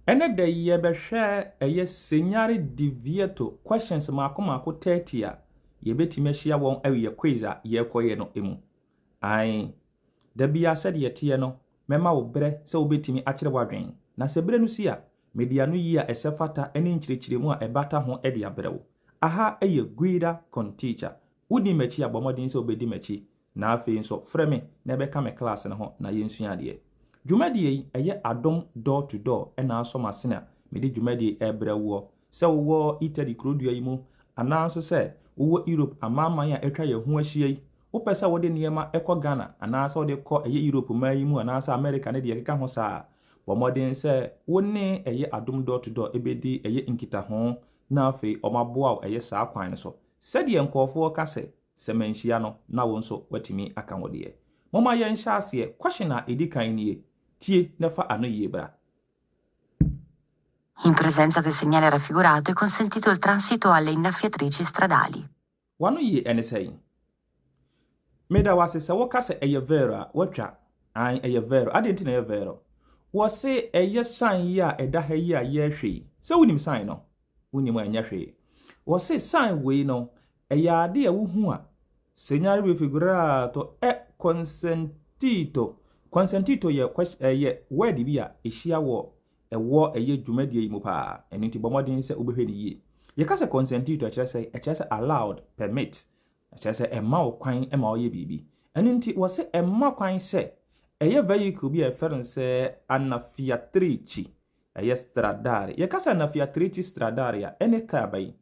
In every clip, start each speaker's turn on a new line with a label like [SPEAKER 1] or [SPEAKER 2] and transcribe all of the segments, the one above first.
[SPEAKER 1] Ɛnɛ da yi yɛbɛhwɛ ɛyɛ Segnale Divieto questions mako mako 30 a yɛbɛtumi ahyia wɔn ɛwɔ yɛ quiz a yɛrekɔyɛ no mu. Ae, da bia sɛdeɛ ɛteɛ no, mɛma wo berɛ sɛ wobɛtumi akyerɛ w'adwene. Na sɛ berɛ no si a, mede ano yi a ɛsɛ fata ne nkyerɛkyerɛmu a ɛbata ho de abrɛ wo. Aha yɛ Guida con Teacher. Wodi m'akyi a, bɔ mmɔden sɛ wobɛdi m'akyi. Na afei nso, frɛ me na ɛbɛka me class no ho na yɛnsua adeɛ. Dwumadie yi, ɛyɛ Adom Door to Door ɛna asɔ m'asene a mede dwumadie ɛrebrɛ woɔ. Sɛ wowɔ Italy kurodua yi mu, anaa nso sɛ wowɔ Europe amanaman a atwa yɛn ho ahyia yi, wopɛ sɛ wode nneɛma ɛkɔ Ghana anaasɛ wode kɔ ɛyɛ Europe man yi mu anaasɛ America ne deɛ ɛkeka ho saa, bɔ mmɔden sɛ wo ne ɛyɛ Adom Door to Door ɛbɛdi ɛyɛ nkitaho na afei ɔmo aboa wo ɛyɛ saa kwan no so. Sɛdeɛ nkurɔfoɔ ka sɛ, sɛ manhyia no na wo nso watumi aka wo deɛ. Momma yɛnhyɛ aseɛ. Question a ɛdi kan nie. Tie na fa ano yie bra.
[SPEAKER 2] In presenza del segnale raffigurato è consentito il transito alle innaffiatrici stradali.
[SPEAKER 1] Wano yie ɛne sɛn? Meda wo ase sɛ woka sɛ ɛyɛ vero a watwa. Ae, ɛyɛ vero. Adɛn nti na ɛyɛ vero? Wɔse ɛyɛ sign yi a ɛda ha yi a yɛrehwɛ yi. Sɛ wonim sign no? Wonim a ɛnyɛ hwee. Wɔse sign wei no, ɛyɛ ade a wohu a segnale raffigurato è consentito. Consentito yɛ ɛyɛ word bi a ɛhyia wɔ ɛwɔ ɛyɛ dwumadie yi mu paa. Ɛno nti bɔ mmɔden sɛ wobɛhwɛ no yie. Yɛka sɛ consentito, ɛkyerɛ sɛ allowed, permit. Ɛkyerɛ sɛ ɛma wo kwan ma woyɛ biribi. Ɛno nti wɔse ɛma kwan sɛ ɛyɛ vehicle bi a yɛfrɛ no sɛ annaffiatrici ɛyɛ stradale. Yɛka sɛ annaffiatrici stradale a, ɛne kaa ba yi.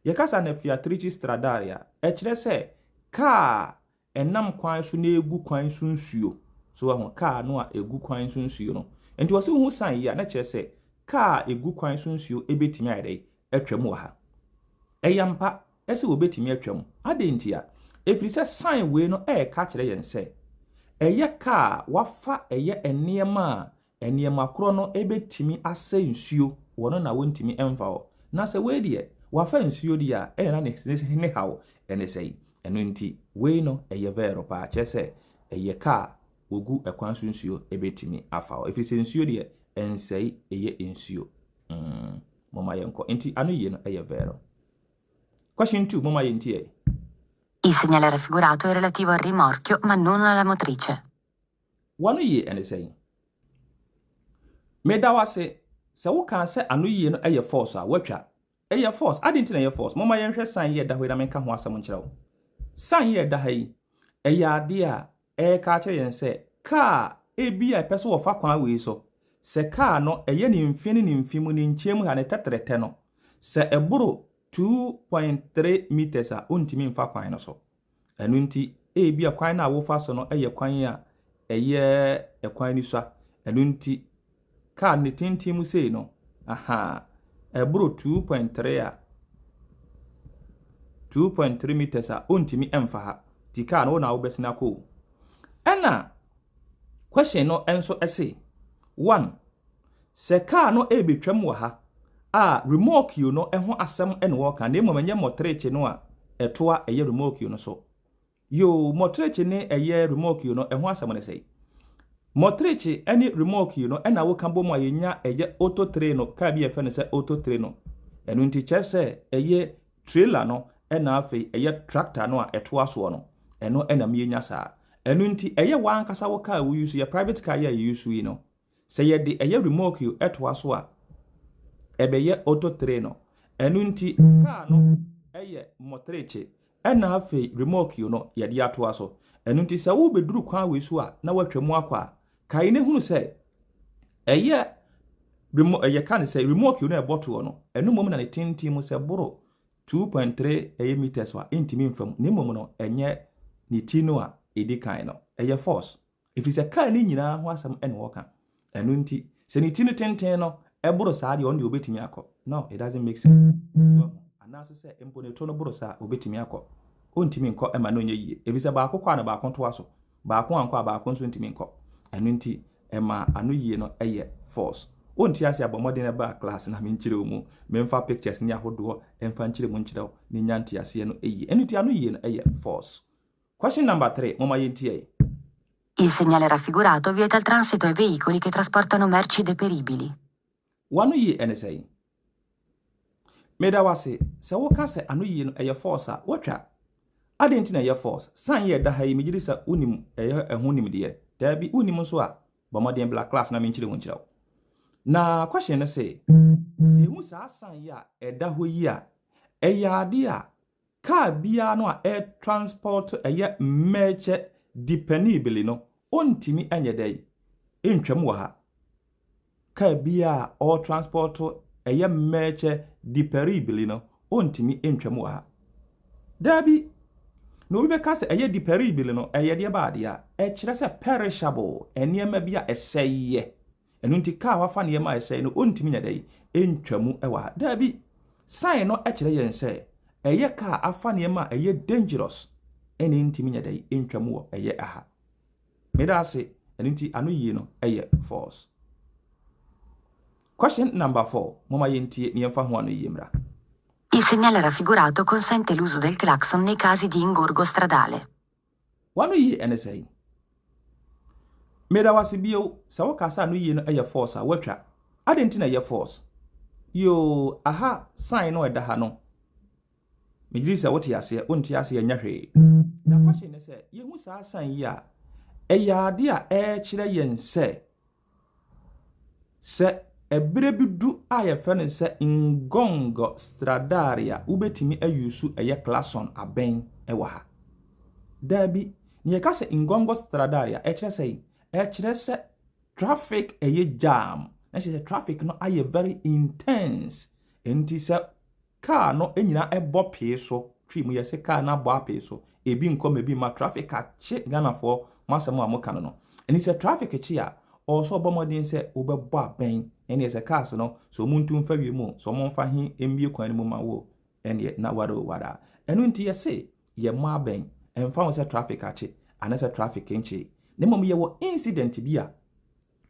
[SPEAKER 1] Yɛka sɛ annaffiatrici stradale a, ɛkyerɛ sɛ kaa ɛnam kwan so na egu kwan so nsuo. So ɛho kaa no a egu kwan so nsuo no. Nti wɔse wohu sign yi a, na kyerɛ sɛ kaa egu kwan so nsuo ebɛtumi ayɛ dɛ atwam wɔ ha. Ɛyɛ mpa ɛsɛ wɔbɛtumi atwam. Adɛn nti a? Ɛfiri sɛ sign wei no ɛɛka kyerɛ yɛn sɛ ɛyɛ kaa wafa ɛyɛ nneɛma a nneɛma korɔ no ɛbɛtumi asɛ nsuo wɔ no na wɔntumi ɛmfa hɔ. Na sɛ wei deɛ wafa nsuo deɛ a, ɛna na ne haw ɛne sɛn. Ɛno nti wei no ɛyɛ vero paa, kyerɛ sɛ ɛyɛ kaa wɔgu ɛkwan so nsuo ɛbɛtumi afa hɔ. Ɛfiri sɛ nsuo deɛ ɛnsɛe ɛyɛ nsuo. Momma yɛnkɔ. Nti ano yie no ɛyɛ vero. Question 2, momma yɛntie.
[SPEAKER 2] Il segnale raffigurato è relativo al rimorchio ma non alla motrice.
[SPEAKER 1] Wano yie ɛne sɛn? Meda wo ase sɛ wokaa sɛ ano yie no ɛyɛ false a, watwa. Ɛyɛ false. Adɛn nti na ɛyɛ false? Momma yɛnhwɛ sign yi ɛda hɔ yi na menka ho asɛm nkyerɛ wo. Sign yi ɛda ha yi, ɛyɛ adeɛ a ɛreka akyerɛ yɛn sɛ kaa ebi a ɛpɛ sɛ wɔfa kwan wei so, sɛ kaa no ɛyɛ ne mfe ne ne mfe mu ne nkyɛn mu ha ne tɛtrɛtɛ no, sɛ ɛboro 2.3 meters a, ɔntumi mfa kwan no so. Ɛno nti ebi a kwan no a wofa so no ɛyɛ kwan a ɛyɛ ɛkwan ni so a, ɛno nti kaa ne tenten mu sei no, aha, ɛboro 2.3 a, 2.3 meters a, ɔntumi mfa ha. Ti kaa no wo na wobɛsene akɔ o. Ɛna question no nso ɛse, one, sɛ kaa no ɛrebɛtwam wɔ ha a, rimorchio no ho asɛm ɛna wɔreka, na mmom ɛnyɛ motrice no a ɛtoa ɛyɛ rimorchio no so. Yo, motrice ne ɛyɛ rimorchio no ɛho asɛm ne sɛ, motrice ne rimorchio no ɛna woka bɔ mu a yɛnya ɛyɛ autotreno, kaa bi yɛfrɛ no sɛ autotreno. Ɛno nti kyerɛ sɛ ɛyɛ trailer no ɛna afei ɛyɛ tractor no a ɛtoa soɔ no, ɛno ɛna mienya saa. Ɛno nti ɛyɛ w'ankasa wo kaa woyi so, yɛ private car yɛ a yɛyi so yi no, sɛ yɛde ɛyɛ rimorchio ɛtoa so a, ɛbɛyɛ autotreno. Ɛno nti kaa no ɛyɛ motrice ɛna afei rimorchio no yɛde atoa so. Ɛno nti sɛ wobɛduru kwan wei so a na woatwa mu akɔ a, kae ne hunu sɛ ɛyɛ remo ɛyɛ ka ne sɛ rimorchio no ɛbɔ toɔ no, ɛno mmom na ne tenten mu sɛ boro 2.3 ɛyɛ meters a, ɛntumi mfa mu. Na mmom no ɛnyɛ ne ti no a ɛdi kan no. Ɛyɛ false. Ɛfiri sɛ kaa no nyinaa ho asɛm ɛna wɔka. Ɛno nti sɛ ne ti no tenten no ɛboro saa deɛ, ɔno deɛ obɛtumi akɔ. No, it doesn't make sense. So anaasɛ sɛ mpo ne to no boro saa, obɛtumi akɔ. Ɔntumi nkɔ ɛma no nyɛ yie. Ɛfiri sɛ baako kɔ a na baako toa so. Baako ankɔ a, baako nso ntumi nkɔ. Ɛno nti ɛma ano yie no ɛyɛ false. Wonte ase abɔ mmɔden ɛba class na menkyerɛ wo mu. Memfa pictures ne ahodoɔ ɛmfa nkyerɛ mu nkyerɛ wo ne nya nteaseɛ no ɛyie. Ɛno nti ano yie no ɛyɛ false. Question number 3, momma yɛntie.
[SPEAKER 2] Il segnale raffigurato vieta il transito ai veicoli che trasportano merci deperibili.
[SPEAKER 1] W'ano yie ɛne sɛn? Meda wo ase sɛ woka sɛ ano yie no ɛyɛ false a, woatwa. Adɛn nti na ɛyɛ false? Sign yi a ɛda ha yi, megye di sɛ wonim ɛyɛ ɛho nimdeɛ. Daabi, wonnim nso a, bɔ mmɔden bra class na menkyerɛ mu nkyerɛ wo. Na question no se, sɛ yɛhu saa sign yi a ɛda hɔ yi a, ɛyɛ adeɛ a car biara no a ɛtransport ɛyɛ merce disponibile no, ɔntumi nyɛ dɛn ntwam wɔ ha. Car biara a ɔretransport ɛyɛ merce deperibile no, ɔntumi ntwam wɔ ha. Daabi, na obi bɛka sɛ ɛyɛ deperibile no, ɛyɛ deɛ baadeɛ a, ɛkyerɛ sɛ perishable, nneɛma bi a ɛsɛeɛ. Ɛno nti car wafa nneɛma a ɛsɛe no, ɔntumi nyɛ dɛn ntwam wɔ ha. Daabi, sign no kyerɛ yɛn sɛ ɛyɛ car afa nneɛma a ɛyɛ dangerous ɛna ntumi nyɛ dɛn ntwam wɔ ɛyɛ aha. Meda ase, ɛno nti ano yie no ɛyɛ false. Question number 4, momma yɛntie na yɛmfa ho ano yie mmra.
[SPEAKER 2] Il segnale raffigurato consente l'uso del clacson nei casi di ingorgo stradale.
[SPEAKER 1] Wano yie ɛne sɛn? Meda wase bio sɛ woka sɛ ano yie no ɛyɛ false a, woatwa. Adɛn nti na ɛyɛ false? Yoo, aha sign no ɛda ha no, megye di sɛ wote aseɛ, wonte aseɛ nyɛ hwee. Na question ne sɛ, yɛhu saa sign yi a, ɛyɛ ade a ɛrekyerɛ yɛn sɛ ɛberɛ bi du a yɛfrɛ no sɛ ingorgo stradale a, wobɛtumi ause ɛyɛ klaxon abɛn ɛwɔ ha. Daabi, na yɛka sɛ ingorgo stradale a, ɛkyerɛ sɛ ɛkyerɛ sɛ traffic ɛyɛ jam. Na kyerɛ sɛ traffic no ayɛ very intense. Nti sɛ car no nyinaa ɛbɔ pee so, twi mu yɛsɛ car no abɔ apee so, ebi nkɔ ma ebi ma traffic akye. Ghanafoɔ mo asɛm a moka no. Ɛni sɛ traffic kye a, ɔwɔ sɛ ɔbɔ mmɔden sɛ wobɛbɔ abɛn. Ɛneɛ sɛ cars no sɛ ɔmo ntu mfa wiem o, sɛ ɔmo mfa he mmie kwan no mu ma wo, ɛneɛ na ware o ware a. Ɛno nti yɛse yɛmmɔ abɛn, ɛmfa ho sɛ traffic akye anaasɛ traffic nkye. Na mmom yɛwɔ incident bi a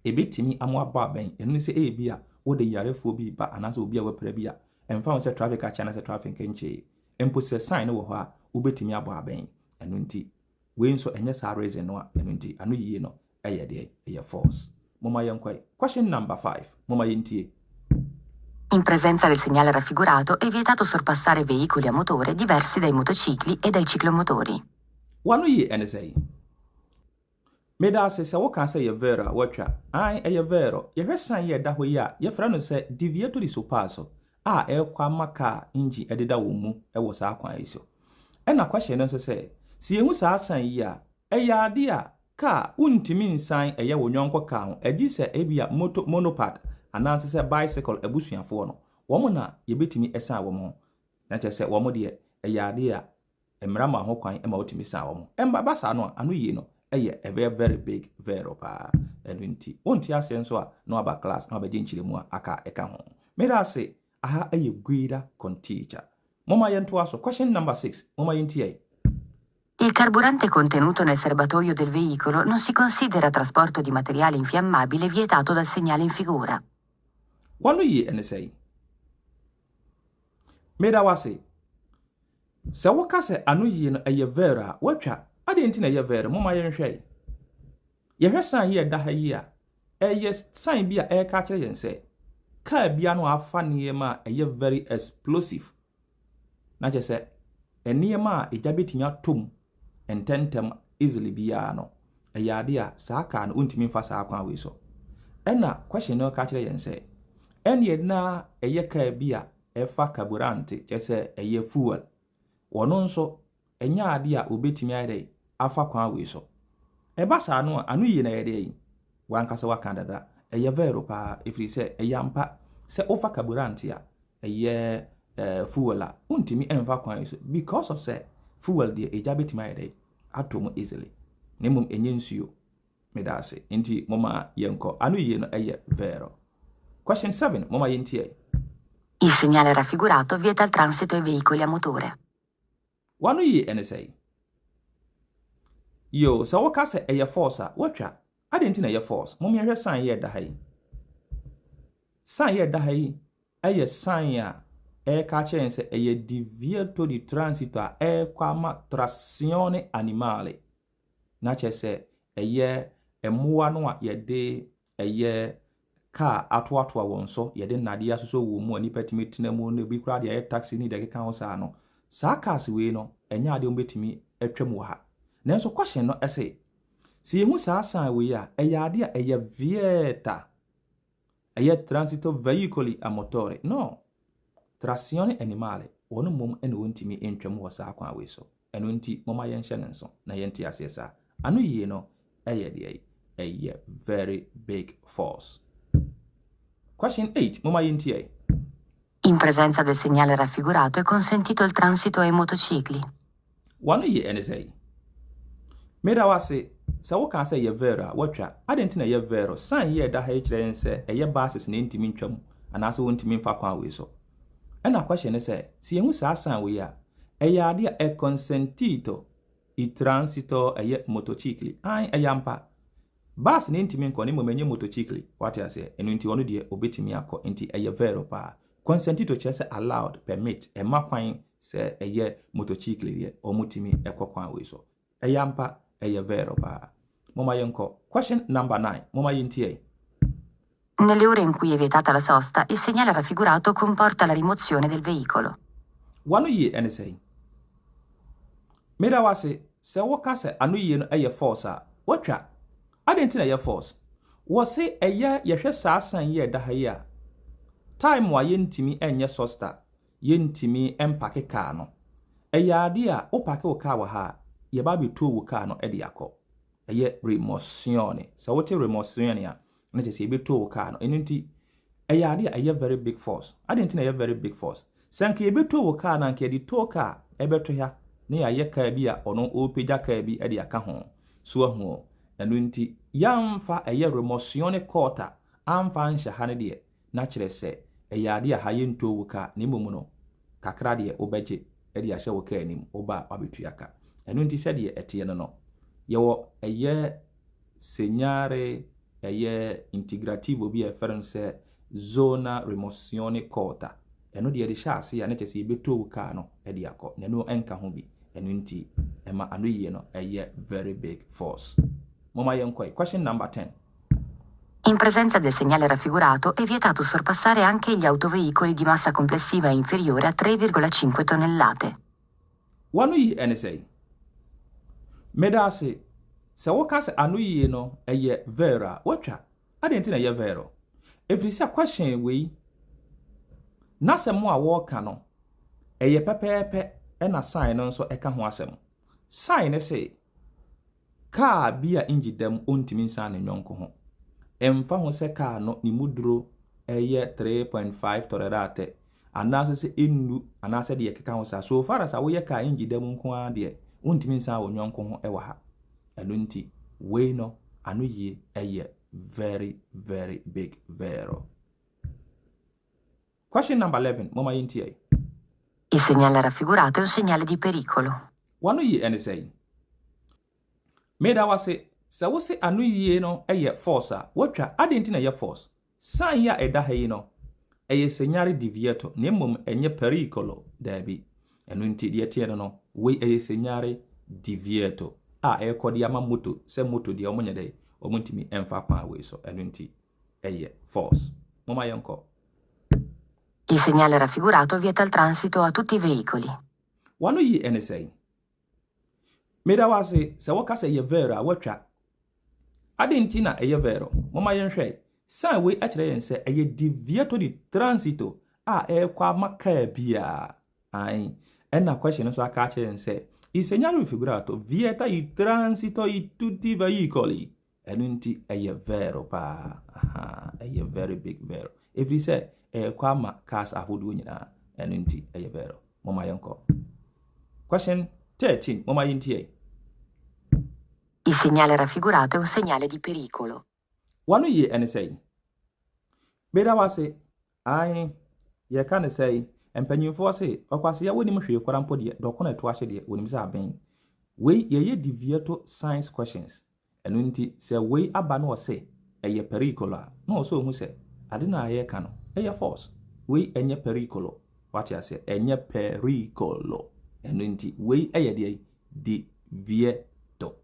[SPEAKER 1] ebɛtumi ama abɔ abɛn. Ɛno ne sɛ ebi a wode yarefoɔ bi ba anaasɛ obi a wapira bi a, ɛmfa ho sɛ traffic akye anaasɛ traffic nkye. Mpo sɛ sign no wɔ hɔ a, wobɛtumi abɔ abɛn. Ɛno nti wei nso ɛnyɛ saa reason no a, ɛno nti ano yie no ɛyɛ deɛ ɛyɛ false. Momma yɛnkɔe. Question number 5, momma yɛntie.
[SPEAKER 2] In presenza del segnale raffigurato è vietato sorpassare veicoli a motore diversi dai motocicli e dai ciclomotori.
[SPEAKER 1] Wano yie ɛne sɛ, meda ase sɛ woka sɛ yɛ vero a, woatwa. An ɛyɛ vero. Yɛhwɛ sign yi a ɛda hɔ yi a, yɛfrɛ no sɛ divieto di sorpasso a ɛrekɔ ama car engine ɛdeda wɔn mu ɛwɔ saa kwan yi so. Ɛna question no nso sɛ yɛhu saa sign yi a, ɛyɛ ade a car wontumi nsan ɛyɛ wo nyɔnko car ho, agye sɛ ebi a moto, monopod anaasɛ sɛ bicycle abusuafoɔ no, wɔn na yɛbɛtumi ɛsan wɔn ho. Na kyerɛ sɛ wɔn deɛ, ɛyɛ ade a mmara ma ho kwan ma wotumi san wɔn. Ɛmba ba saa no a, ano yie no ɛyɛ a very very big vero paa. Ɛno nti wonte aseɛ nso a, na waba class na wabɛgye nkyerɛmu a aka ɛka ho. Meda ase. Aha ɛyɛ Guida con Teacher. Momma yɛntoa so. Question number 6, momma yɛntie.
[SPEAKER 2] Il carburante contenuto nel serbatoio del veicolo non si considera trasporto di materiale infiammabile vietato dal segnale in figura.
[SPEAKER 1] Wano yie ɛne sɛn? Meda wase sɛ woka sɛ ano yie no ɛyɛ vero a, woatwa. Adeɛ nti na ɛyɛ vero? Momma yɛnhwɛ. Yɛhwɛ sign yi a ɛda ha yi a, ɛyɛ sign bi a ɛreka kyerɛ yɛn sɛ car bia no afa nneɛma a ɛyɛ very explosive, na kyerɛ sɛ nneɛma a egya bɛtumi atom ntɛntɛm easily biara no, ɛyɛ ade a saa car no wontumi mfa saa kwan wei so. Ɛna question no ka kyerɛ yɛn sɛ ɛneɛ na ɛyɛ car bi a ɛfa carburante, kyerɛ sɛ ɛyɛ fuel, wɔno nso ɛnyɛ ade a obɛtumi ayɛ dɛ afa kwan wei so. Ɛba saa no a, ano yie na ɛyɛ dɛ yi wankasa waka dada, ɛyɛ vero paa, ɛfiri sɛ ɛyɛ ampa sɛ wofa carburante a ɛyɛ fuel a, wontumi ɛmfa kwan yi so because of sɛ fuel deɛ, egya bɛtumi ayɛ dɛ atɔ mu easily, na mmom ɛnyɛ nsuo. Meda ase. Nti moma yɛnkɔ. Ano yie no ɛyɛ vero. Question 7, moma yɛntie.
[SPEAKER 2] Il segnale raffigurato vieta il transito ai veicoli a motore.
[SPEAKER 1] Wano yie ɛne sɛ, yo, sɛ woka sɛ ɛyɛ false a, woatwa. Adɛn nti na ɛyɛ false? Mom yɛhwɛ sign yɛ ɛda ha yi. Sign yɛ ɛda ha yi ɛyɛ sign a ɛreka kyerɛ yɛn sɛ ɛyɛ divieto di transito a ɛrekɔ ama trazione animale, na kyerɛ sɛ ɛyɛ mmoa no a yɛde ɛyɛ Kaa atoatoa wɔn so, yɛde nnadeɛ asosɔ wɔn mu a nnipa tumi tena mu, na ebi koraa de ayɛ taxi ne deɛ ɛkeka ho saa no, saa cars wei no, ɛnyɛ adeɛ wɔbɛtumi atwam wɔ ha. Nanso question no ɛse, sɛ yɛhu saa sign wei a, ɛyɛ adeɛ a ɛyɛ vieta ɛyɛ transito veicoli a motore. No, trazione animale, wɔn mmom na wɔntumi ntwam wɔ saa kwan wei so. Ɛno nti, momma yɛnhyɛ no nso na yɛnte aseɛ saa. Ano yie no ɛyɛ deɛ ɛyɛ very big false. Question 8, momma yɛntie.
[SPEAKER 2] In presenza del segnale raffigurato è consentito il transito ai motocicli.
[SPEAKER 1] Wano yie ɛne sɛ, meda wase sɛ woka sɛ ɛyɛ vero a, watwa. Adɛn nti na ɛyɛ vero? Sign yi a ɛda ha yi kyerɛ yɛn sɛ ɛyɛ buses na ɛntumi ntwam anaasɛ wɔntumi mfa kwan wei so. Ɛna question ne sɛ, sɛ yɛhu saa sign wei a, ɛyɛ ade a è consentito il transito ɛyɛ motocicli. An ɛyɛ ampa. Bus ne ntumi nkɔ ne mmom ɛnyɛ motocicli. Wate aseɛ? Ɛno nti ɔno deɛ obɛtumi akɔ, nti ɛyɛ vero paa. Consentito kyerɛ sɛ allowed, permit, ɛma kwan sɛ ɛyɛ motocicli deɛ ɔmo tumi ɛkɔ kwan wei so. Ɛyɛ ampa, ɛyɛ vero paa. Momma yɛnkɔ. Question number 9. Momma yɛntie.
[SPEAKER 2] Nelle ore in cui è vietata la sosta, il segnale raffigurato comporta la rimozione del veicolo.
[SPEAKER 1] Wano yie ɛne sɛ, meda wase sɛ woka sɛ ano yie no ɛyɛ false a, watwa. Adɛn nti na ɛyɛ false? Wɔse ɛyɛ yɛhwɛ saa sign yi a ɛda ha yi a, time a yɛntumi ɛnyɛ sosta, yɛntumi mpark kaa no, ɛyɛ ade a wopark wo kaa wɔ ha a, yɛba abɛtow wo kaa no de akɔ. Ɛyɛ rimozione. Sɛ wote rimozione a, na kyerɛ sɛ yɛbɛtow wo kaa no. Ɛno nti ɛyɛ ade a ɛyɛ very big false. Adɛn nti na ɛyɛ very big false? Sɛ nka yɛbɛtow wo kaa no, anka yɛde tow kaa ɛbɛto ha na yɛayɛ kaa bi a ɔno ɔrepagya kaa bi de aka ho so ahu. Ɛno nti yɛamfa ɛyɛ rimozione corta amfa nhyɛ ha no deɛ, na kyerɛ sɛ ɛyɛ ade a ha yɛntow wo kaa, na mmom no kakra deɛ wobɛgye de ahyɛ wo kaa anim, woba a wabɛtua ka. Ɛno nti sɛdeɛ ɛteɛ no, yɛwɔ ɛyɛ segnale ɛyɛ integrativo bi a yɛfrɛ no sɛ zona rimozione corta. Ɛno deɛ yɛde hyɛ ase a, na kyerɛ sɛ yɛbɛtow wo kaa no de akɔ, na ɛno ɛnka ho bi. Ɛno nti ɛma ano yie no ɛyɛ very big false. Momma yɛnkɔe. Question number 10.
[SPEAKER 2] In presenza del segnale raffigurato è vietato sorpassare anche gli autoveicoli di massa complessiva inferiore a 3,5 tonnellate.
[SPEAKER 1] Wano yie ɛne sɛ, meda ase sɛ woka sɛ ano yie no ɛyɛ vero a, watwa. Adɛn nti na ɛyɛ vero? Ɛfiri sɛ question wei n'asɛm a wɔreka no ɛyɛ pɛpɛɛpɛ, ɛna sign no nso ɛka ho asɛm. Sign ne sɛ kaa bi a ngye dam ɔntumi nsan ne nyɔnko ho, ɛmfa ho sɛ kaa no ne mu duro ɛyɛ 3.5 tonnellate anaasɛ sɛ ɛnnu anaasɛ deɛ ɛkeka ho saa. So far as a woyɛ kaa ngye dam nko ara deɛ, wontumi nsan wɔ nyɔnko ho ɛwɔ ha. Ɛno nti wei no ano yie ɛyɛ very very big vero. Question number 11, momma yɛntie.
[SPEAKER 2] Il segnale raffigurato è un segnale di pericolo.
[SPEAKER 1] Wano yie ɛne sɛ, meda wase sɛ wose ano yie no ɛyɛ false a, watwa. Adɛn nti na ɛyɛ false? Sign yi a ɛda ha yi no ɛyɛ segnale divieto, na mmom ɛnyɛ pericolo, daabi. Ɛno nti deɛ teɛ no, wei ɛyɛ segnale divieto a ɛrekɔ de ama moto sɛ moto deɛ ɔmo nyɛ dɛ ɔmo ntumi ɛmfa kwan wei so. Ɛno nti ɛyɛ false. Momma yɛnkɔ.
[SPEAKER 2] Il segnale raffigurato vieta il transito a tutti i veicoli.
[SPEAKER 1] Wano yi ɛne sɛ, meda wase sɛ wɔka sɛ ɛyɛ vero a, watwa. Adɛn nti na ɛyɛ vero? Momma yɛnhwɛ. Sign wei akyerɛ yɛn sɛ ɛyɛ divieto di transito a ɛrekɔ ama kaa biara. Ae, ɛna question nso aka akyerɛ yɛn sɛ il segnale raffigurato vieta il transito di tutti i veicoli. Ɛno nti ɛyɛ vero paa. Aha, ɛyɛ very big vero, ɛfiri sɛ ɛrekɔ ama cars ahodoɔ nyinaa. Ɛno nti ɛyɛ vero. Momma yɛnkɔ question 13. Momma yɛntie.
[SPEAKER 2] Il segnale raffigurato è un segnale di pericolo.
[SPEAKER 1] Wano yie ɛne sɛ, meda wase. Ae, yɛka ne sɛ mpanyimfoɔ se ɔkwasea wonim hwee kora mpo deɛ dɔko na ɛto ahyɛ deɛ wɔnim sɛ abɛn. Wei yɛyɛ divieto science questions. Ɛno nti sɛ wei aba no ɔse ɛyɛ pericolo a, na ɔsɛ ohu sɛ ade no a yɛreka no ɛyɛ false. Wei ɛnyɛ pericolo. Wate aseɛ? Ɛnyɛ pericolo. Ɛno nti wei ɛyɛ deɛ divieto.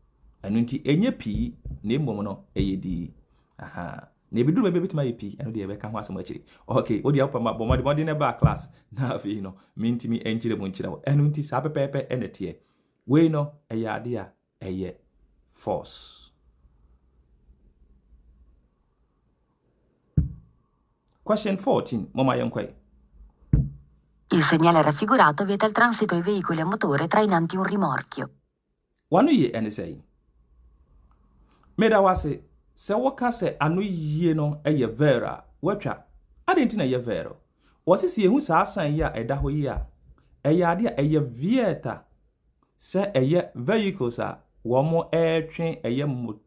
[SPEAKER 1] Ɛno nti ɛnyɛ pii, na mmom no ɛyɛ dii. Aha. Na ebiduru baabi a ebetumi ayɛ pii, ɛno deɛ yɛbɛka ho asɛm akyiri. Okay, wo deɛ wopɛ ma bɔ mmɔden mmɔden na baa class na afei no mentumi nkyerɛ mu nkyerɛ wo. Ɛno nti saa pɛpɛɛpɛ na ɛteɛ. Wei no ɛyɛ ade a ɛyɛ false. Question 14, momma yɛnkɔe.
[SPEAKER 2] Il segnale raffigurato vieta il transito ai veicoli a motore trainanti un rimorchio.
[SPEAKER 1] W'ano yie ɛne sɛn? Meda wo ase sɛ woka sɛ ano yie no yɛ vero a, woatwa. Adɛn nti na ɛyɛ vero? Wɔse sɛ yɛhu saa sign yi a ɛda hɔ yi a, ɛyɛ ade a ɛyɛ vieta sɛ ɛyɛ vehicles a wɔretwe ɛyɛ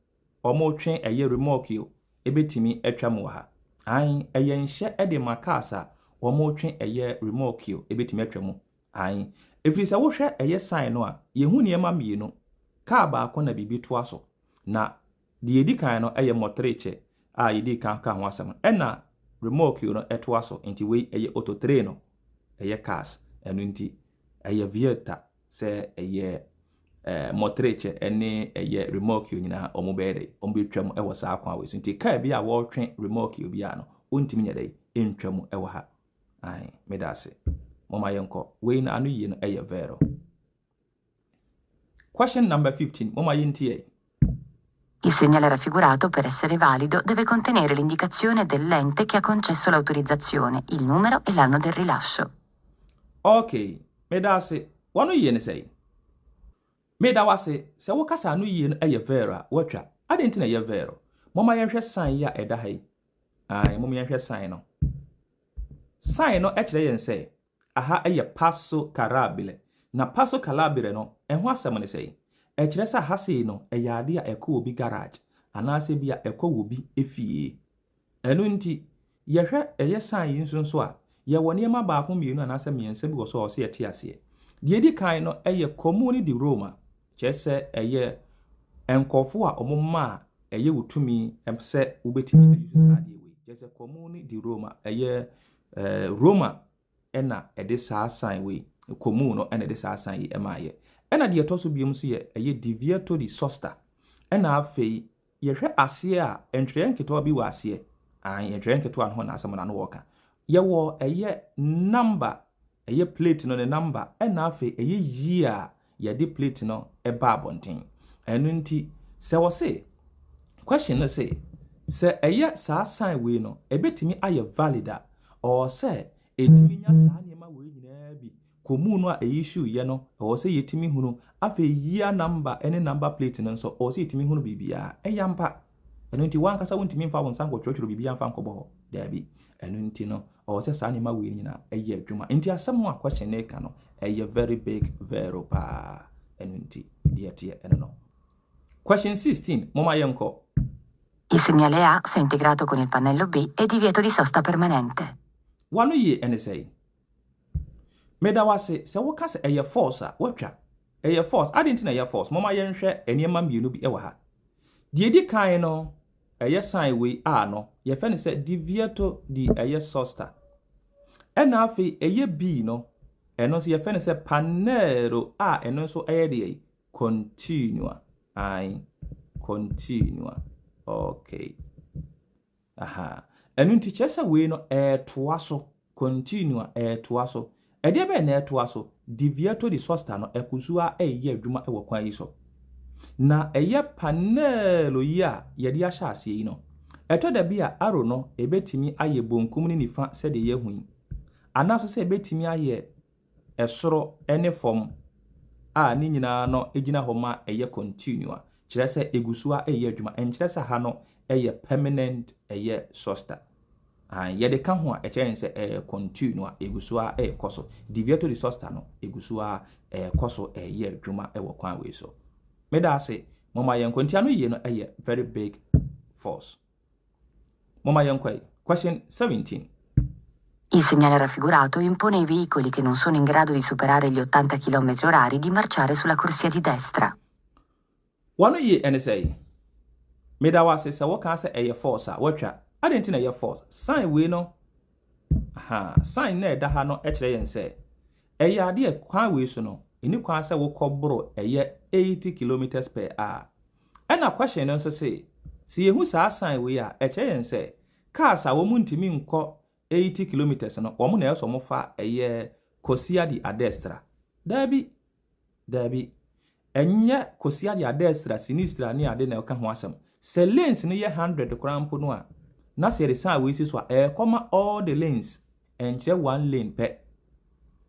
[SPEAKER 1] wɔretwe ɛyɛ remorque ɛbɛtumi atwa mu wɔ ha. Aane, ɛyɛ nhyɛ de ma cars a wɔretwe ɛyɛ remorque ɛbɛtumi atwa mu. Aane, ɛfiri sɛ wohwɛ ɛyɛ sign no a, yɛhu nneɛma mmienu. Car baako na biribi toa so. Na deɛ ɛdi kan no yɛ mɔtrekyɛ a yɛdii kan kaa ho asɛm no, ɛna remorque no toa so. Nti wei ɛyɛ autotreno, ɛyɛ cars. Ɛno nti ɛyɛ vieta sɛ ɛyɛ eh, mɔtrekyɛ ne ɛyɛ remorque nyinaa wɔn bɛyɛ dɛ, wɔn bɛtwam wɔ saa kwan wei so. Nti car bi a wɔretwe remorque biara no, wɔntumi nyɛ dɛ ntwam wɔ ha. Ae, meda ase. Momma yɛnkɔ. Wei no ano yie no yɛ vero. Question number 15, momma yɛntie.
[SPEAKER 2] Il segnale raffigurato, per essere valido, deve contenere l'indicazione dell'ente che ha concesso l'autorizzazione, il numero e l'anno del rilascio.
[SPEAKER 1] Okay, meda ase. W'ano yie ne sɛn? Meda wo ase. Sɛ woka sɛ ano yie no yɛ vero a, woatwa. Adɛn nti na ɛyɛ vero? Momma yɛnhwɛ sign yi a ɛda ha yi. Ae, mom yɛnhwɛ sign no. Sign no kyerɛ yɛn sɛ aha yɛ Passo Carabile. Na Passo Calabile no, ɛho asɛm ne sɛn? Ɛkyerɛ sɛ aha sei no, ɛyɛ ade a ɛkɔ obi garage anaasɛ bi a ɛkɔ obi fie. Ɛno nti, yɛhwɛ ɛyɛ sign yi nso nso a, yɛwɔ nneɛma baako, mmienu anaasɛ mmiɛnsa bi wɔ so a ɛwɔ sɛ yɛte aseɛ. Deɛ ɛdi kan no yɛ Comune di Roma, kyerɛ sɛ ɛyɛ nkurɔfoɔ a wɔmaa ɛyɛ wo tumi sɛ wobɛtumi ayi saa adeɛ wei. Kyerɛ sɛ Comune di Roma, ɛyɛ Roma ɛna ɛde saa sign wei, Comune no ɛna ɛde saa sign yi ɛmaayɛ. Ɛna deɛ ɛtɔ so biom nso yɛ ɛyɛ divieto di sosta. Ɛna afei yɛhwɛ aseɛ a, ntwerɛ nketewa bi wɔ aseɛ. Ae, ntwerɛ nketewa no ho na asɛm no ano wɔka. Yɛwɔ ɛyɛ number, ɛyɛ plate no ne number, ɛna afei ɛyɛ year a yɛde plate no ɛba abɔnten. Ɛno nti, sɛ wɔse, question no se, sɛ ɛyɛ saa sign wei no, ɛbɛtumi ayɛ valid a, ɔwɔ sɛ ɛtumi nya saa nneɛma wei nyinaa bi. Comune no a ɛyi issue yɛ no, ɛwɔ sɛ yɛtumi hunu. Afei year number ne number plate no nso, ɔwɔ sɛ yɛtumi hunu biribiara. Ɛyɛ ampa. Ɛno nti, wankasa wontumi mfa wo nsa nkɔtwerɛtwerɛ biribiara mfa nkɔbɔ hɔ. Daabi. Ɛno nti no, ɔwɔ sɛ saa nneɛma wei nyinaa ɛyɛ adwuma. Nti asɛm a question no ka no, ɛyɛ very big vero paa. Ɛno nti, deɛ ɛteɛ ɛno no. Question 16, momma yɛnkɔ.
[SPEAKER 2] Il segnale A, se integrato con il pannello B, è divieto di sosta permanente.
[SPEAKER 1] W'ano yie ɛne sɛn? Meda wo ase sɛ woka sɛ ɛyɛ false a, woatwa. Ɛyɛ false. Adɛn nti na ɛyɛ false? Momma yɛnhwɛ nneɛma mmienu bi wɔ ha. Deɛ ɛdi kan no, ɛyɛ sign wei a no, yɛfrɛ no sɛ divieto di ɛyɛ sosta. Ɛna afei ɛyɛ B no, ɛno nso yɛfrɛ no sɛ pannello a ɛno nso ɛyɛ deɛ continua. Ae, continua. Okay. Aha. Ɛno nti kyerɛ sɛ wei no ɛɛtoa so. Continua ɛɛtoa so. Ɛdeɛ bɛyɛ na ɛtoa so? Divieto di sosta no ɛkɔ so a ɛyɛ adwuma wɔ kwan yi so. Na ɛyɛ pannello yi a yɛde ahyɛ aseɛ yi no, ɛtɔ da bi a arrow no ɛbɛtumi ayɛ bonkum ne nifa sɛdeɛ yɛahu yi. Anaasɛ sɛ ɛbɛtumi ayɛ ɛsoro ne fam a ne nyinaa no gyina hɔ ma ɛyɛ continua. Kyerɛ sɛ ɛgu so a ɛyɛ adwuma. Ɛnkyerɛ sɛ ha no ɛyɛ permanent ɛyɛ sosta. Yɛde ka ho a ɛkyerɛ yɛn sɛ ɛyɛ continua, ɛgu so a ɛrekɔ so. Divieto di sosta no ɛgu so a ɛrekɔ so ɛyɛ adwuma ɛwɔ kwan wei so. Meda ase, momma yɛnkɔ. Nti ano yie no ɛyɛ very big false. Momma yɛnkɔ yi. Question 17.
[SPEAKER 2] Il segnale raffigurato impone ai veicoli che non sono in grado di superare gli 80 km orari di marciare sulla corsia di destra.
[SPEAKER 1] W'ano yie ɛne sɛn? Meda wo ase sɛ woka sɛ ɛyɛ false a, woatwa. Adɛn nti na ɛyɛ false? Sign wei no, aha, sign na ɛda ha no kyerɛ yɛn sɛ ɛyɛ adeɛ kwan wei so no, ɛni kwan sɛ wokɔboro ɛyɛ 80 kilometers per hour. Ɛna question no nso se, sɛ yɛhu saa sign wei a, ɛkyerɛ yɛn sɛ Cars a wɔn ntumi nkɔ 80 kilometers no, wɔn na ɛyɛ sɛ wɔfa ɛyɛ corsia di a destra. Daabi, daabi. Ɛnyɛ corsia di a destra, sinistra ne ade na ɛka ho asɛm. Sɛ lanes no yɛ 100 koraa mpo no a, na sɛ yɛde sign wei si so a, ɛrekɔma all the lanes, ɛnkyerɛ one lane pɛ.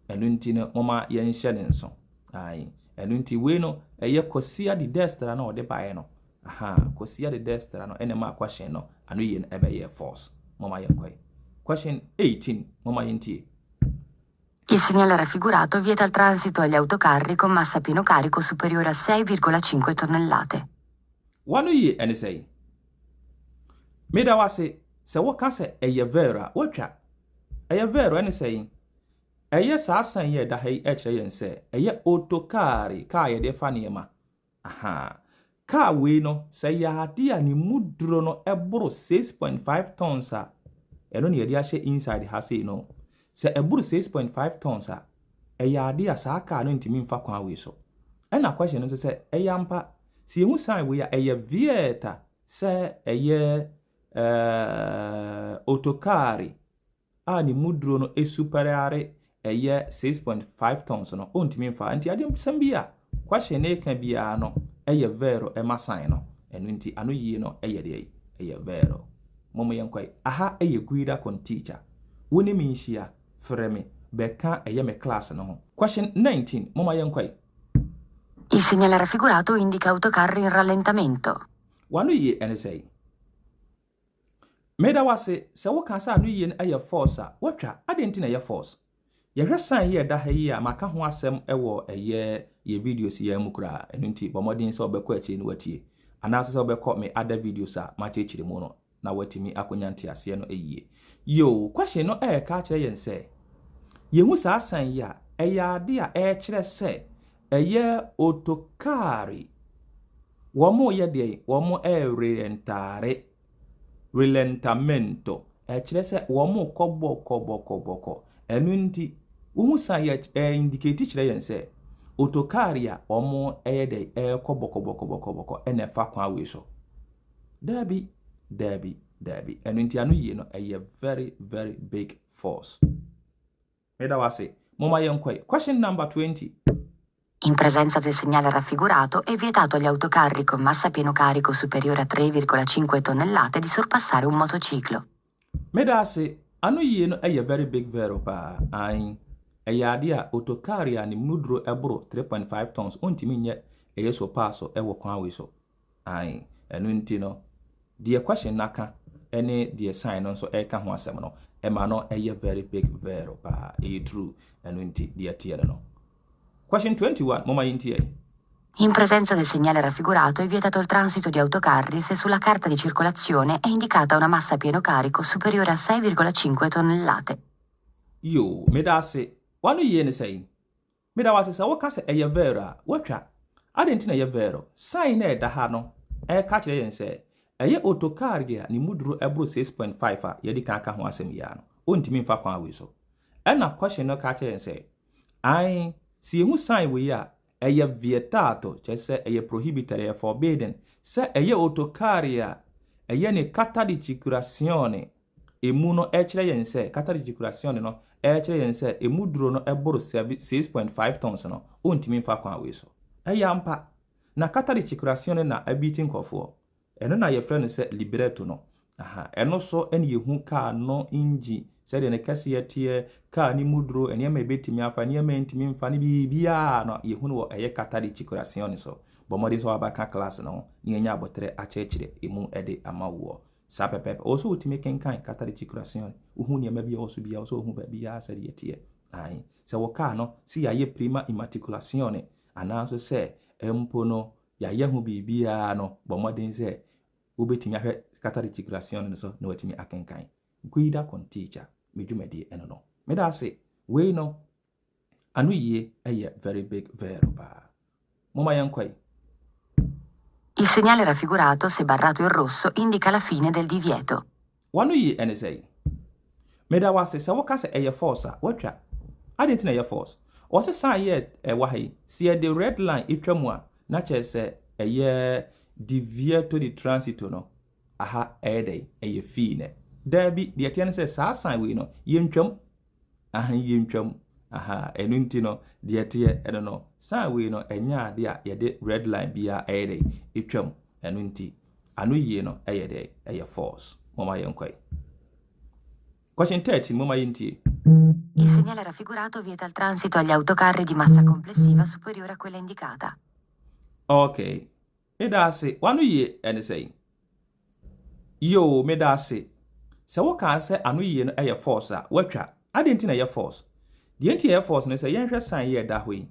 [SPEAKER 1] Ɛno nti no, moma yɛnhyɛ ne nso. Ae. Ɛno nti wei no, ɛyɛ corsia di destra na ɔde baeɛ no. Aha, corsia di destra no ɛna ma question no, ano yie no ɛbɛyɛ false. Moma yɛnkɔe. Question 18, moma yɛntie.
[SPEAKER 2] Il segnale raffigurato vieta il transito agli autocarri con massa pieno carico superiore a 6,5 tonnellate.
[SPEAKER 1] Wano yie ɛne sɛ, meda wase sɛ woka sɛ ɛyɛ vero a, wotwa. Ɛyɛ vero ɛne sɛ, ɛyɛ saa sign yi a ɛda ha yi ɛkyerɛ yɛn sɛ ɛyɛ autocarri, kaa yɛde fa nneɛma. Aha. Kaa wei no, sɛ yɛ ade a ne mu duro no ɛboro 6.5 tons a, ɛno ne yɛde ahyɛ inside ha sei no. Sɛ ɛboro 6.5 tons a, ɛyɛ ade a saa kaa no ntumi mfa kwan wei so. Ɛna question no nso sɛ, ɛyɛ ampa, sɛ yɛhu sign wei a, ɛyɛ vieta sɛ ɛyɛ autocarri a ne mu duro no esuperare ɛyɛ 6.5 tons no, ɔntumi mfa. Nti adeɛ sɛm bi a question ne ka biara no, ɛyɛ vero ɛma sign no. Ɛno nti ano yie no ɛyɛ deɛ ɛyɛ vero. Mɔmɔ yɛn kɔe. Aha ɛyɛ Guida con Teacher. Wo ne me nhyia, frɛ me, bɛka ɛyɛ me class no ho. Question 19, mɔmɔ yɛn kɔe.
[SPEAKER 2] Il segnale raffigurato indica autocarri in rallentamento.
[SPEAKER 1] Wano yie ɛne sɛ, meda wase sɛ woka sɛ ano yie no ɛyɛ false a, watwa. Adɛn nti na ɛyɛ false? Yɛhwɛ sign yi a ɛda ha yi a maka ho asɛm ɛwɔ ɛyɛ yɛ videos yɛn mu koraa. Ɛno nti bɔ mmɔden sɛ wobɛkɔ akyire no watie, anaasɛ sɛ wobɛkɔ me other videos a makyerɛkyerɛ mu no na watumi akɔnya nteaseɛ no yie. Yo, question no ɛɛka akyerɛ yɛn sɛ yɛhu saa sign yi a, ɛyɛ ade a ɛrekyerɛ sɛ ɛyɛ autocarri wɔn yɛ deɛ wɔn ɛrelentare, rallentamento. Ɛkyerɛ sɛ wɔn kɔ bɔkɔbɔkɔbɔkɔ. Ɛno nti wohu sign yɛ ɛɛ indicate kyerɛ yɛn sɛ autocarri a wɔn ɛyɛ dɛ ɛrekɔ bɔkɔbɔkɔbɔkɔbɔkɔ ɛna ɛfa kwan wei so. Daabi, daabi, daabi. Ɛno nti ano yie no ɛyɛ very very big false. Meda wase. Moma yɛn kɔe. Question number 20.
[SPEAKER 2] In presenza del segnale raffigurato è vietato agli autocarri con massa pieno carico superiore a 3,5 tonnellate di sorpassare un motociclo.
[SPEAKER 1] Meda ase. Ano yie no ɛyɛ very big vero paa. Ae. Ɛyɛ ade a autocarri a ne mu duro ɛboro 3.5 tons ɔntumi nyɛ ɛyɛ sorpasso ɛwɔ kwan wei so. Ae. Ɛno nti no, deɛ question naka ɛne deɛ sign no nso ɛreka ho asɛm no, ɛma no ɛyɛ very big vero paa. Ɛyɛ true. Ɛno nti deɛ teɛ no. Question 21, moma yɛntie.
[SPEAKER 2] In presenza del segnale raffigurato è vietato il transito di autocarri se sulla carta di circolazione è indicata una massa pieno carico superiore a 6,5 tonnellate.
[SPEAKER 1] Yo, meda ase. Wano yie ne sɛn? Meda wase sɛ woka sɛ ɛyɛ vero a, watwa. Adɛn nti na ɛyɛ vero? Sign na ɛda ha no, ɛka kyerɛ yɛn sɛ ɛyɛ autocarri a ne mu duro ɛboro 6.5 a yɛde kan aka ho asɛm yi no, ɔntumi mfa kwan wei so. Ɛna question no ka kyerɛ yɛn sɛ, ae, sɛ yɛhu sign wei a, ɛyɛ vietato, kyerɛ sɛ ɛyɛ prohibited, ɛyɛ forbidden, sɛ ɛyɛ autocarri a ɛyɛ ne carta di circolazione emu no ɛkyerɛ yɛn sɛ carta di circolazione no ɛkyerɛ yɛn sɛ emu duro no ɛboro 6.5 tons no, ɔntumi mfa kwan wei so. Ɛyɛ ampa. Na carta di circolazione na abiti nkɔfoɔ. Ɛno na yɛfrɛ no sɛ libretto no. Aha, ɛno so ɛna yɛhu kaa no engine, sɛdeɛ ne kɛseɛ teɛ, kaa ne mu duro, nneɛma ebɛtumi afa, nneɛma ntumi mfa ne biribiara no yɛhu no wɔ ɛyɛ carta di circolazione so. Bɔ mmɔden sɛ wabɛka class no ho na yɛnya abɔtrɛ akyerɛkyerɛ emu ɛde ama woɔ. Saa pɛpɛɛpɛ. Ɔwɔ sɛ wotumi kenkan carta di circolazione. Wohu nneɛma bi a ɛwɔ so biara, ɔwɔ sɛ wohu baabiara sɛdeɛ teɛ. Ae. Sɛ wɔ kaa no, si yɛayɛ prima immatricolazione anaa nso sɛ mpo no yɛayɛ ho biribiara no, bɔ mmɔden sɛ wobɛtumi ahwɛ carta di circolazione no so na watumi akenkan. Guida con Teacher, me dwumadie ɛno no. Meda ase. Wei no, ano yie ɛyɛ very big vero paa. Momma yɛnkɔe.
[SPEAKER 2] Il segnale raffigurato, se barrato in rosso, indica la fine del divieto.
[SPEAKER 1] Wano yie ɛne sɛ, meda wase sɛ woka sɛ ɛyɛ false a, watwa. Adɛn nti na ɛyɛ false? Ɔse sign yɛ ɛwɔ ha yi, sɛ yɛde red line etwa mu a, na kyerɛ sɛ ɛyɛ divieto di transito no, aha ɛyɛ dɛ ɛyɛ fine. Daabi, deɛ ɛteɛ ne sɛ saa sign wei no, yɛntwam. Aha, yɛntwam. Aha, ɛno nti no, deɛ ɛteɛ ɛno no, sign wei no, ɛnyɛ adeɛ a yɛde red line biara ɛyɛ dɛ, ɛtwam. Ɛno nti, ano yie no ɛyɛ dɛ, ɛyɛ false. Momma yɛnkɔe. Question 13, momma yɛntie.
[SPEAKER 2] Il segnale raffigurato vieta il transito agli autocarri di massa complessiva superiore a quella indicata.
[SPEAKER 1] Okay. Meda ase. Wano yie ɛne sɛn? Yoo, meda ase. Sɛ wokaa sɛ ano yie no ɛyɛ false a, woatwa. Adɛn nti na ɛyɛ false? Deɛ nti ɛyɛ false no sɛ yɛnhwɛ sign yi a ɛda hɔ yi.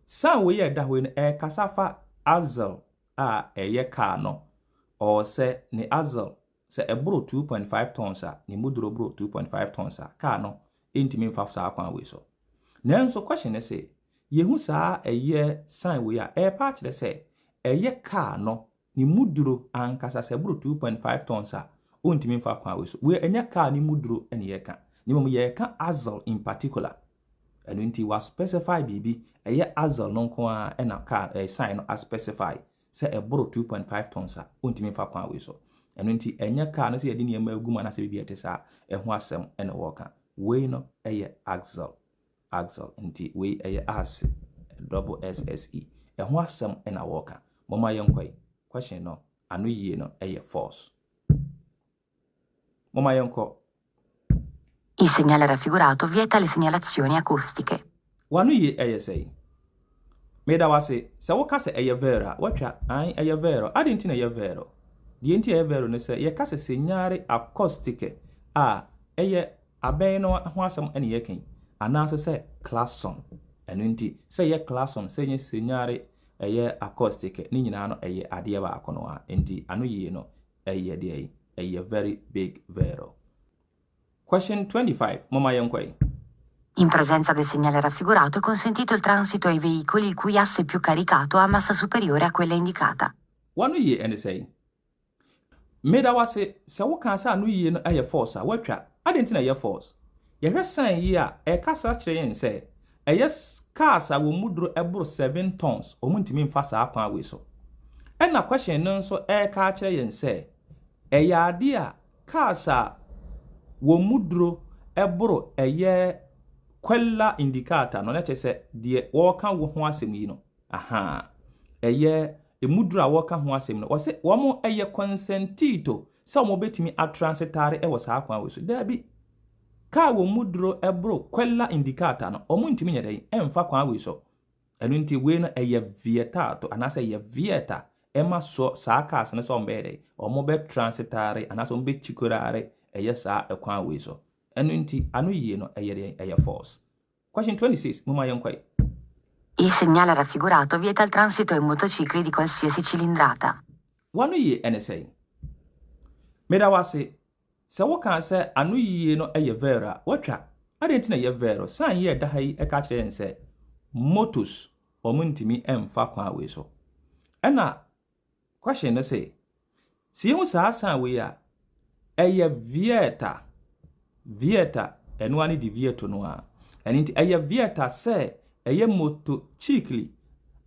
[SPEAKER 1] Sign wei a ɛda hɔ yi no, ɛrekasa fa axle a ɛyɛ car no. Ɔwɔ sɛ ne axle sɛ ɛboro 2.5 tons a, ne mu duro boro 2.5 tons a, car no ntumi mfa saa kwan wei so. Nanso question ne sɛ, yɛhu saa ɛyɛ sign wei a, ɛrepa akyerɛ sɛ ɛyɛ car no ne mu duro ankasa sɛ ɛboro 2.5 tons a, ɔntumi mfa kwan wei so. Wei ɛnyɛ car ne mu duro ɛne yɛka. Na mmom yɛreka axle in particular. Ɛno nti wa specify biribi, ɛyɛ axle no nko ara ɛna car ɛyɛ sign no aspecify sɛ ɛboro 2.5 tons a, ɔntumi mfa kwan wei so. Ɛno nti ɛnyɛ car no sɛ yɛde nneɛma agu mu anaasɛ biribi a ɛte saa ɛho asɛm ɛna wɔreka. Wei no ɛyɛ axle. Axle nti wei ɛyɛ S double S S E. Ɛho asɛm ɛna wɔreka. Momma yɛnkɔe. Question no ano yie no ɛyɛ false. Momma yɛnkɔ.
[SPEAKER 2] Il segnale raffigurato vieta le segnalazioni acustiche.
[SPEAKER 1] Wano yie ɛyɛ sɛn? Meda wase. Sɛ woka sɛ ɛyɛ vero a, woatwa. Ae, ɛyɛ vero. Adɛn nti na ɛyɛ vero? Deɛ nti ɛyɛ vero ne sɛ yɛka sɛ segnale acustiche a, ɛyɛ abɛn no ho asɛm ɛne yɛka yi. Anaasɛ sɛ klaxon. Ɛno nti sɛ ɛyɛ klaxon, sɛ ɛnyɛ segnale ɛyɛ acoustic, ne nyinaa no ɛyɛ adeɛ baako no a. Nti ano yie no ɛyɛ deɛ yi, ɛyɛ very big vero. Question 25, momma yɛnkɔe.
[SPEAKER 2] In presenza del segnale raffigurato è consentito il transito ai veicoli il cui asse più caricato ha massa superiore a quella indicata.
[SPEAKER 1] Wano yie ɛne sɛn? Meda wase. Sɛ woka sɛ ano yie no ɛyɛ false a, woatwa. Adɛn nti na ɛyɛ false? Yɛhwɛ sign yi a, ɛkasa kyerɛ yɛn sɛ ɛyɛ cars a wɔn mu duro ɛboro 7 tons, wɔn ntumi mfa saa kwan wei so. Ɛna question no nso ɛreka akyerɛ yɛn sɛ ɛyɛ adeɛ a cars a wɔn mu duro ɛboro ɛyɛ quella indicata no, na kyerɛ sɛ deɛ wɔreka wɔ ho asɛm yi no, aha, ɛyɛ emu duro a wɔreka ho asɛm no, wɔsɛ wɔn ɛyɛ consentito sɛ wɔn bɛtumi atransitare ɛwɔ saa kwan wei so. Daabi, kaa wɔn mu duro ɛboro quella indicata no, wɔn ntumi nyɛ dɛn ɛmfa kwan wei so. Ɛno nti wei no ɛyɛ vietato anaasɛ ɛyɛ vieta ɛma so saa cars no sɛ wɔn bɛyɛ dɛn, wɔn bɛ transitare anaasɛ wɔn bɛ circolare ɛyɛ saa ɛkwan wei so. Ɛno nti ano yie no ɛyɛ dɛn, ɛyɛ false. Question 26, momma yɛnkɔe.
[SPEAKER 2] Il segnale raffigurato vieta il transito ai motocicli di qualsiasi cilindrata.
[SPEAKER 1] Wano yie ɛne sɛn? Meda wase. Sɛ woka sɛ ano yie no ɛyɛ vero a, woatwa. Adɛn nti na ɛyɛ vero? Sign yi a ɛda ha yi ɛka kyerɛ yɛn sɛ motos wɔn ntumi ɛmfa kwan wei so. Ɛna question no sɛ, sɛ yɛhu saa sign wei a, ɛyɛ vieta. Vieta, ɛno ara ne divieto no a. Ɛno nti ɛyɛ vieta sɛ ɛyɛ motocicli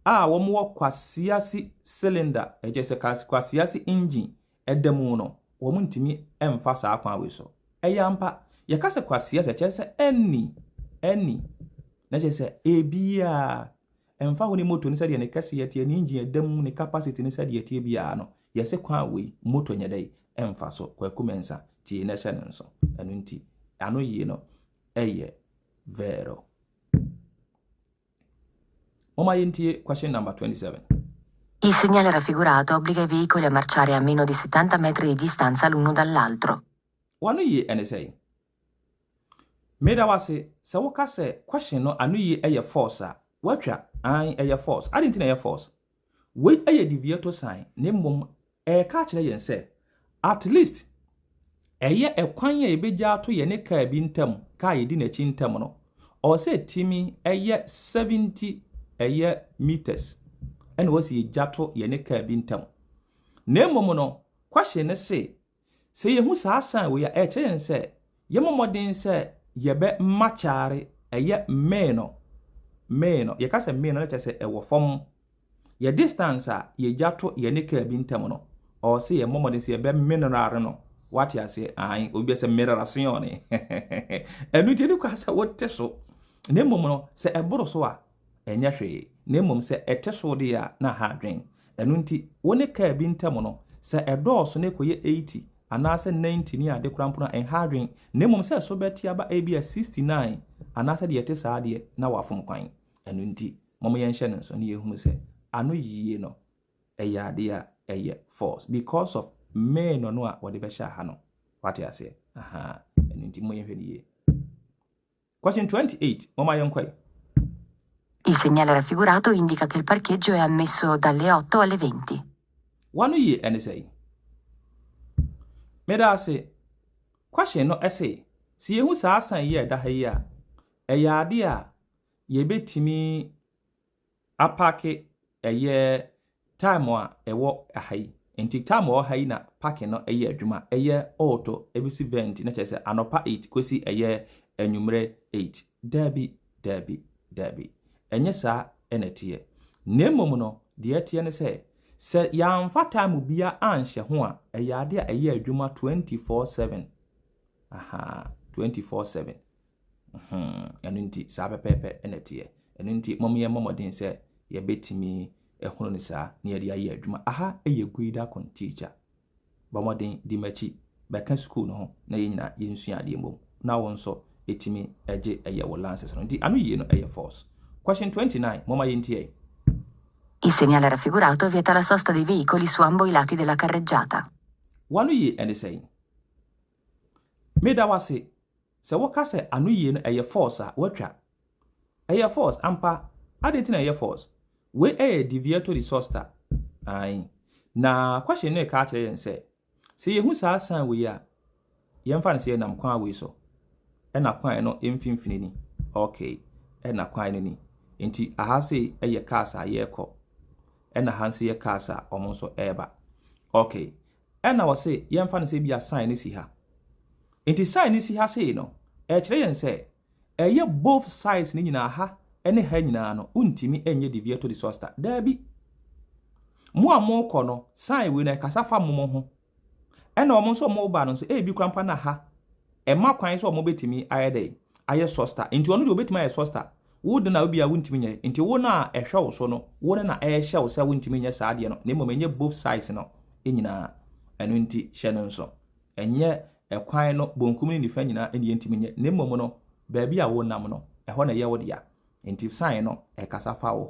[SPEAKER 1] a wɔwɔ qualsiasi cylinder, ɛkyerɛ sɛ qualsiasi engine ɛda mu no, wɔn ntumi ɛmfa saa kwan wei so. Ɛyɛ ampa. Yɛka sɛ qualsiasi, ɛkyerɛ sɛ ɛni. Na kyerɛ sɛ ebiara ɛmfa ho ne moto no sɛdeɛ ne kɛseɛ teɛ, ne engine ɛda mu, ne capacity ne sɛdeɛ ɛteɛ biara no, yɛsɛ kwan wei moto nyɛ dɛ ɛmfa so. Kwaku Mensah tie na ɛhyɛ ne nso. Ɛno nti ano yie no ɛyɛ vero. Momma yɛntie question number 27.
[SPEAKER 2] Il segnale raffigurato obbliga i veicoli a marciare a meno di 70 metri di distanza l'uno dall'altro.
[SPEAKER 1] Wano yie ɛne sɛn? Meda wase. Sɛ woka sɛ question no ano yie ɛyɛ false a, woatwa. Ae, ɛyɛ false. Adɛn nti na ɛyɛ false? Wei ɛyɛ divieto sign, na mmom ɛreka akyerɛ yɛn sɛ at least ɛyɛ ɛkwan a yɛbɛgya ato yɛne kaa bi ntam, kaa yɛdi n'akyi ntam no, ɔwɔ sɛ timi ɛyɛ 70 ɛyɛ meters ɛna wɔsi yɛgya to yɛne kaa bi ntam. Na mmom no, question ne se, sɛ yɛhu saa sign wei a, ɛkyerɛ yɛn sɛ yɛmmɔ mmɔden sɛ yɛbɛ marciare ɛyɛ meno. Meno, yɛka sɛ meno no, kyerɛ sɛ ɛwɔ fam. Yɛ distance a yɛgya to yɛne kaa bi ntam no, ɔwɔ sɛ yɛmmɔ mmɔden sɛ yɛbɛ minorare no. Wate aseɛ? Ae, obi bɛ sɛ mirror-azione. Ɛno nti ɛne kwa sɛ wote so. Na mmom no, sɛ ɛboro so a, ɛnyɛ hwee. Na mmom sɛ ɛte so deɛ a, na ha adwen. Ɛno nti, wo ne kaa bi ntam no, sɛ ɛdɔɔso na ɛkɔyɛ 80 anaasɛ 90 ne ade koraa mpo no a, ɛnha adwen. Na mmom sɛ ɛso bɛte aba ebi a 69 anaasɛ deɛ ɛte saa deɛ, na wafom kwan. Ɛno nti, mɔmɔ yɛnhyɛ no nso na yɛhunu sɛ ano yie no, ɛyɛ adeɛ a ɛyɛ false because of meno no a wɔde bɛhyɛ ha no. Wate aseɛ? Aha. Ɛno nti mo yɛhwɛ no yie. Question 28, mɔmɔ yɛnkɔe.
[SPEAKER 2] Il segnale raffigurato indica che il parcheggio è ammesso dalle 8 alle 20.
[SPEAKER 1] Wano yie ɛne sɛ meda ase. Question no ɛse sɛ yɛhu saa sign yi a ɛda ha yi a, ɛyɛ adeɛ a yɛbɛtumi apark ɛyɛ time a ɛwɔ ha yi. Nti time a ɛwɔ ha yi na parking no ɛyɛ adwuma. Ɛyɛ 8 ɛbɛsi 20, na kyerɛ sɛ anɔpa 8 kɔsi ɛyɛ anwummerɛ 8. Daabi, daabi, daabi. Ɛnyɛ saa ɛna ɛteɛ. Na mmom no, deɛ ɛteɛ ne sɛ yɛamfa time bia anhyɛ ho a, ɛyɛ adeɛ a ɛyɛ adwuma 24/7. Aha, 24/7. Ɛno nti saa pɛpɛɛpɛ ɛna ɛteɛ. Ɛno nti mɔm yɛ mmɔden sɛ yɛbɛtumi ɛhunu no saa na yɛde ayɛ adwuma. Aha ɛyɛ Guida con teacher. Bɔ mmɔden di m'akyi bɛka school no ho na yɛn nyinaa yɛnsua adeɛ mmom. Na wo nso ɛtumi ɛgye ɛyɛ wo license no. Nti ano yie no ɛyɛ false. Question 29, mɔma yɛntie.
[SPEAKER 2] Il segnale raffigurato vieta la sosta dei veicoli su ambo i lati della carreggiata.
[SPEAKER 1] Wano yie ɛne sɛn? Meda wase sɛ woka sɛ ano yie no ɛyɛ false a, woatwa. Ɛyɛ false ampa. Adɛn nti na ɛyɛ false? Wei ɛyɛ divieto di sosta. Ae. Na question no ɛka akyerɛ yɛn sɛ yɛhu saa sign wei a, yɛmfa no sɛ yɛnam kwan wei so. Ɛna kwan no mfimfini ni. Okay. Ɛna kwan no ni. Nti aha sei ɛyɛ cars a yɛrekɔ. Ɛna ha nso yɛ cars a wɔn nso ɛreba. Okay. Ɛna wɔse yɛmfa no sɛ bi a sign no si ha. Nti sign no si ha sei no, ɛkyerɛ yɛn sɛ ɛyɛ both sides no nyinaa, ha ne ha nyinaa no, wontumi nyɛ divieto di sosta. Daabi. Mo a mokɔ no, sign wei no ɛkasa fa mo ho. Ɛna wɔn nso a wɔreba no nso, ebi kora mpa na ha ɛma kwan sɛ wɔn bɛtumi ayɛ dɛ ayɛ sosta. Nti ɔno deɛ obɛtumi ayɛ sosta. Wo de na obi a wontumi nyɛ. Nti wo na ɛhwɛ wo so no, wo no na ɛhyɛ wo sɛ wontumi nyɛ saa adeɛ no. Na mmom ɛnyɛ both sides no nyinaa. Ɛno nti hyɛ no nso. Ɛnyɛ ɛkwan no bonkum ne nifa nyinaa ɛne yɛntumi nyɛ. Na mmom no, baabi a wonam no, ɛhɔ na ɛyɛ wo dea. Nti sign no ɛkasa fa wo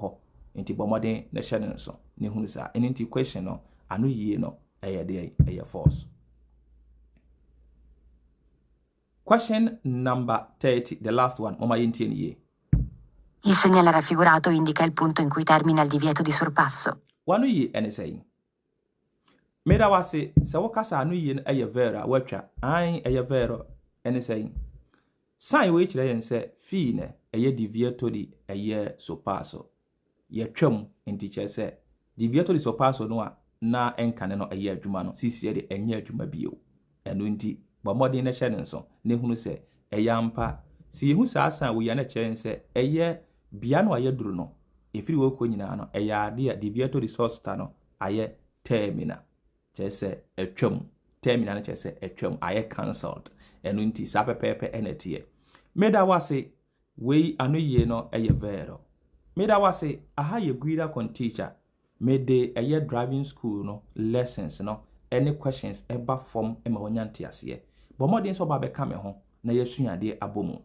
[SPEAKER 1] hɔ. Nti bɔ mmɔden na hyɛ no nso na ehunu saa. Ɛno nti question no ano yie no ɛyɛ deɛ ɛyɛ false. Question number 30, the last one. Mama yɛntie no yie.
[SPEAKER 2] Il segnale raffigurato indica il punto in cui termina il divieto di sorpasso.
[SPEAKER 1] Wano yie ɛne sɛn? Meda wase sɛ wokasa ano yie no ɛyɛ vero a, woatwa. Ae, ɛyɛ vero. Ɛne sɛn? Sign wei kyerɛ yɛn sɛ fine ɛyɛ divieto di ɛyɛ sorpasso. Yɛtwam, nti kyerɛ sɛ divieto di sorpasso no a na ɛnkane no ɛyɛ adwuma no, sisiɛ de ɛnyɛ adwuma bio. Ɛno nti bɔ mmɔden na hyɛ ne nso na ehunu sɛ ɛyɛ ampa. Sɛ yɛhu saa sign wei a, na kyerɛ yɛn sɛ ɛyɛ bea no a yɛduru no, ɛfiri wɔ kɔ nyinaa no, ɛyɛ adeɛ a divieto di sosta no ayɛ termina. Kyerɛ sɛ atwam. Termina no kyerɛ sɛ atwam, ayɛ cancelled. Ɛno nti saa pɛpɛɛpɛ ɛna ɛteɛ. Meda wase, wei ano yie no ɛyɛ vero. Meda wase, aha yɛ Guida con teacher. Mede ɛyɛ driving school no lessons no ɛne questions ɛba fam ma wɔnya nteaseɛ. Bɔ mmɔden sɛ ɔba bɛka me ho na yɛsua adeɛ abɔ mu.